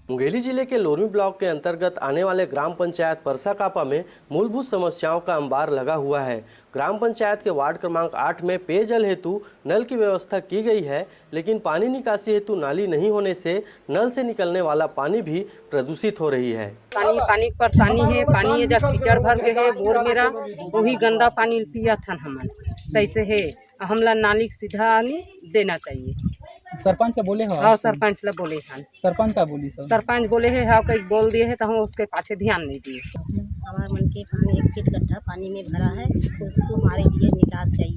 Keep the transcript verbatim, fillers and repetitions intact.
मुंगेली जिले के लोरमी ब्लॉक के अंतर्गत आने वाले ग्राम पंचायत परसाकापा में मूलभूत समस्याओं का अंबार लगा हुआ है। ग्राम पंचायत के वार्ड क्रमांक आठ में पेयजल हेतु नल की व्यवस्था की गई है, लेकिन पानी निकासी हेतु नाली नहीं होने से नल से निकलने वाला पानी भी प्रदूषित हो रही है। पानी पानी के परेशानी है। पानी ये जब कीचड़ भर के है बोर मेरा, वही गंदा पानी पिया थन हमन, तैसे है। हमला नाली के सीधा आनी देना चाहिए। सरपंच ला बोले हो? हाँ, सरपंच ला बोले हन। सरपंच का बोली सर? सरपंच बोले है, हाँ, कहीं बोल दिए है तो हम उसके पाछे ध्यान नहीं दिए। हमारे मन के पानी एक फीट गड्ढा पानी में भरा है, उसको हमारे लिए निकास चाहिए।